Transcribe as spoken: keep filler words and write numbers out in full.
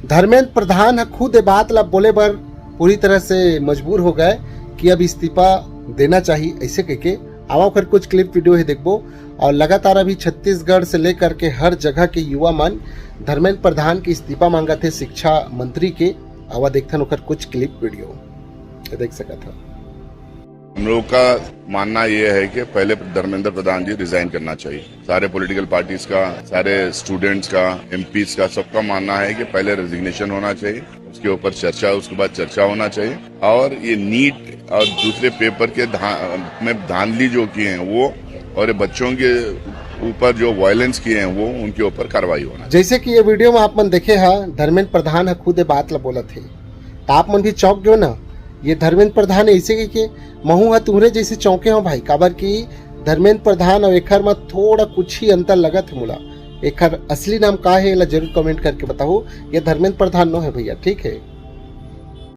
धर्मेंद्र प्रधान ह खुद ए बात ला बोले बर पूरी तरह से मजबूर हो गए कि अब इस्तीफा देना चाहिए, ऐसे कह के। आवा ओकर कुछ क्लिप वीडियो हे देखबो। और लगातार अभी छत्तीसगढ़ से लेकर के हर जगह के युवा मन धर्मेंद्र प्रधान के इस्तीफा मांगत हे शिक्षा मंत्री के। आवा देखथन ओकर कुछ क्लिप वीडियो, ये देख सकत हो। हम लोगों का मानना यह है कि पहले धर्मेंद्र प्रधान जी रिजाइन करना चाहिए। सारे पॉलिटिकल पार्टीज का, सारे स्टूडेंट्स का, एमपीज का, सबका मानना है कि पहले रेजिग्नेशन होना चाहिए, उसके ऊपर चर्चा, उसके बाद चर्चा होना चाहिए। और ये नीट और दूसरे पेपर के धा, में धांधली जो किए हैं वो, और ये बच्चों के ऊपर जो वायलेंस किए हैं वो, उनके ऊपर कार्रवाई होना चाहिए। जैसे कि ये वीडियो में आप मन देखे हा, धर्मेंद्र प्रधान ह खुद ये बात ला बोलत हे, तो आप मन भी चौंक गयो ना। ये धर्मेंद्र प्रधान ऐसे कह के महू ह तुहरे जैसे चौंके हो भाई, काबर कि धर्मेंद्र प्रधान और एखर में थोड़ा कुछ ही अंतर लगत है मोला। एखर असली नाम का है, एला जरूर कमेंट करके बताओ। ये धर्मेंद्र प्रधान नो है भैया, ठीक है।